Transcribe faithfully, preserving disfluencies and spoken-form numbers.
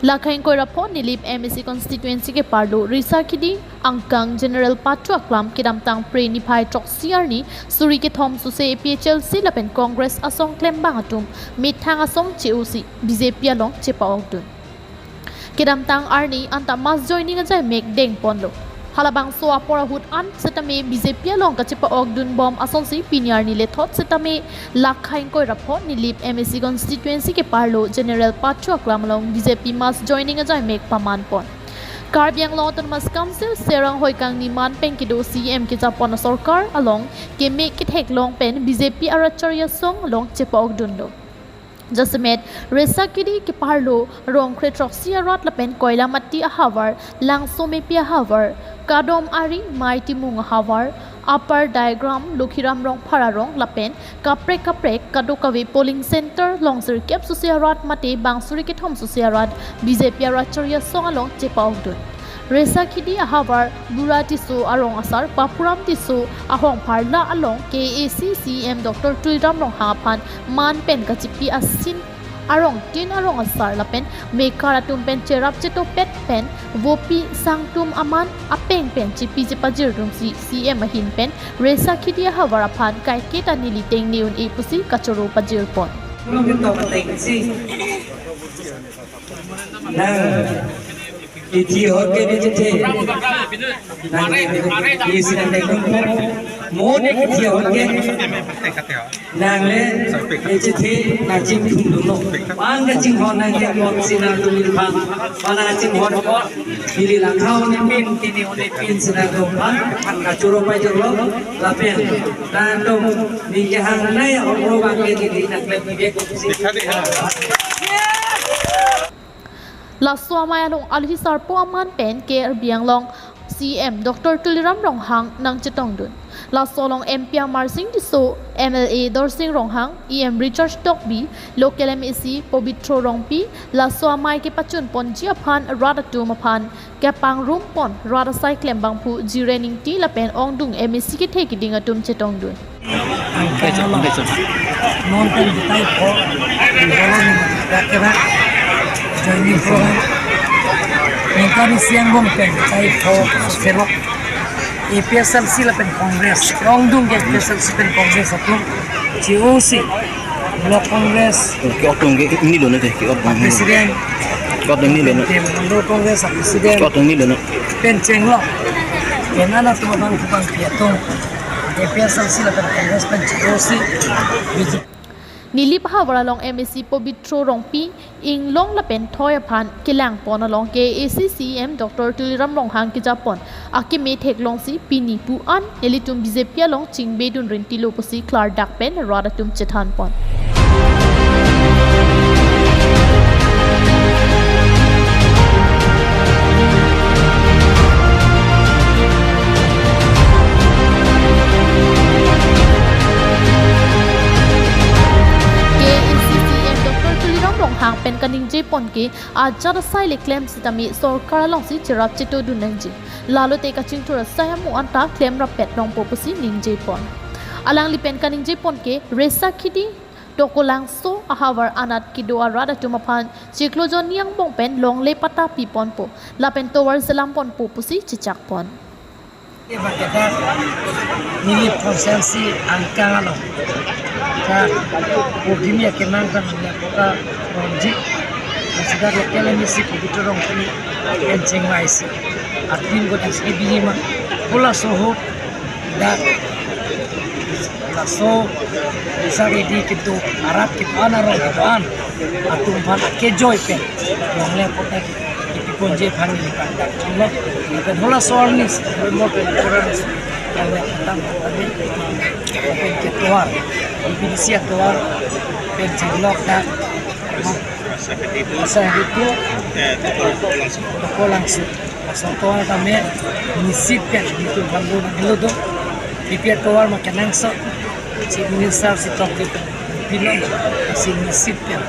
Lakha ingkoi ra pho Nilip M A C constituency keparlo Risakhidi angkang General Pathu Aklam kedamtang Phre niphai throksi arni suri kethom suse A P H L C lapen Congress asong klembang atum methang asong che-osi B J P along chepa-okdun. Kedamtang arni anta mass joining ajai mek dengponlo. Halabangso apor ahut an setame B J P along kachepa-okdunbom asonsi pini arni lethot setame lakha ingkoi ra pho Nilip M A C constituency keparlo General Pathu Aklam along B J P mass joining ajai mek pamanpon. Karbi Anglong Autonomous Council Serang Hoikangni man pen kedo C M kejapon asorkar along keme ketheklong pen B J P arat charli asong along chepa-okdunlo. Jasemet Risakhidi keparlo Rongkre throksi arat lapen Koilamati ahavar, Langsomepi ahavar, Kadom Ari, Mei Timung ahavar, Upper Diagram, Lokhiram Rongphar arong lapen kaprek kaprek kadokave polling center along sirkep suse arat mate bang suri kethom suse arat B J P arat charli asong along chepa-okdun. Risakhidi ahavar Bura Tisso arong asar Papuram Tisso ahongpharla along K A A C C E M Doctor Tuliram Ronghang aphan man pen kachipi asin arong tin arong asar lapen mekar atum pen cherap chetopet pen vopi sangtum aman apeng pen chipi chepajirdunsi C M ahin pen Risakhidi ahavar aphan kaiketa neli tengne un-e pusi kachoro pajirpon. Nung kito pateng si. Nang iti hote ni chethe. Nang isi nang dengkun po. Mo ne iti hote. Nangle ni chethe nang chingthum dunlo. Pan kachinghon nang ke mo si nangtum aphan. Pan kachinghon ko. Ili langkha un-e pin, tini un-e pin si nangtum aphan. Kachoro pajirlo. Lapen nangtum ning kehangnei oro bangke neli nangklem bibek si. Laso amei along alohi sarpo aman pen Karbi Anglong C M Doctor Tuliram Ronghang nangchetongdun. Laso along M P Amarsing Tisso, M L A Dorsing Ronghang, E M Richard Tokbi, local M A C Pobitro Rongpi, laso amei kepachunponji aphan rat atum aphan kepangrumpon rat asai klembangphu Jiren Ingti lapen ongdung M A C kethe kiding atum chetongdun. Angkang along. Non pen jutai pho. Bolon kira-kira joining program. Ningkan isi angbong pen jutai pho selok. A P H L C lapen Congress. Ongdung ke A P H L C pen Congress atum. G O C. Block Congress. Ke-ot ke ini lo na ke-ot. President. Ke-ot ini lo na. Block Congress President. Ke-ot ini lo na. Pen chenglok. Pen anak atum abang kubang pi atum. A P H L C lapen Congress pen G O C, B J P. Nilip ahavar along M A C Pobitro Rongpi inglong lapen thoi aphan kelangpon along K A A C C E M Doctor Tuliram Ronghang kejapon akeme theklongsi pini pu an nelitum B J P along chingbedun rintilo pusi klardak pen rat atum chethanpon. K A A C C E M Doctor Tuliram Ronghang pen kaningjepon ke ajat asai le klem sitame sorkar alongsi cherap chetodun nangji. Lalote kachingthur asai amo anta klem rappet longpo pusi ningjepon. Alangli pen kaningjepon ke Risakhidi Tokolangso ahavar anat kedo arat atum aphan chiklo jonni angbong pen longle patta piponpo lapen tovar selamponpo pusi chechakpon. Eba kedak Nilip constituency angkang along ka Pogimi akenang kan ya ka Ronji. Masih local M A C Pobitro Rongpi pen chengvaisi. Atin ko S K B ma. Halaso ahut dak laso Risakhidi kedo arat kedo-an arong kedo-an atum aphan kejoi pen longle patta kipiponji aphan neli pangdak chonglo. Lapen halaso arni November twenty-four arni longle patta kami pen ketovar, B B D C atovar pen chenglok dak asa itu Tokolangso. Laso atovar tame nisit pen nelitum banglo nanglo do. P P atovar ma kenangsot. Chief Minister si tok di pen pinon si nisit pen.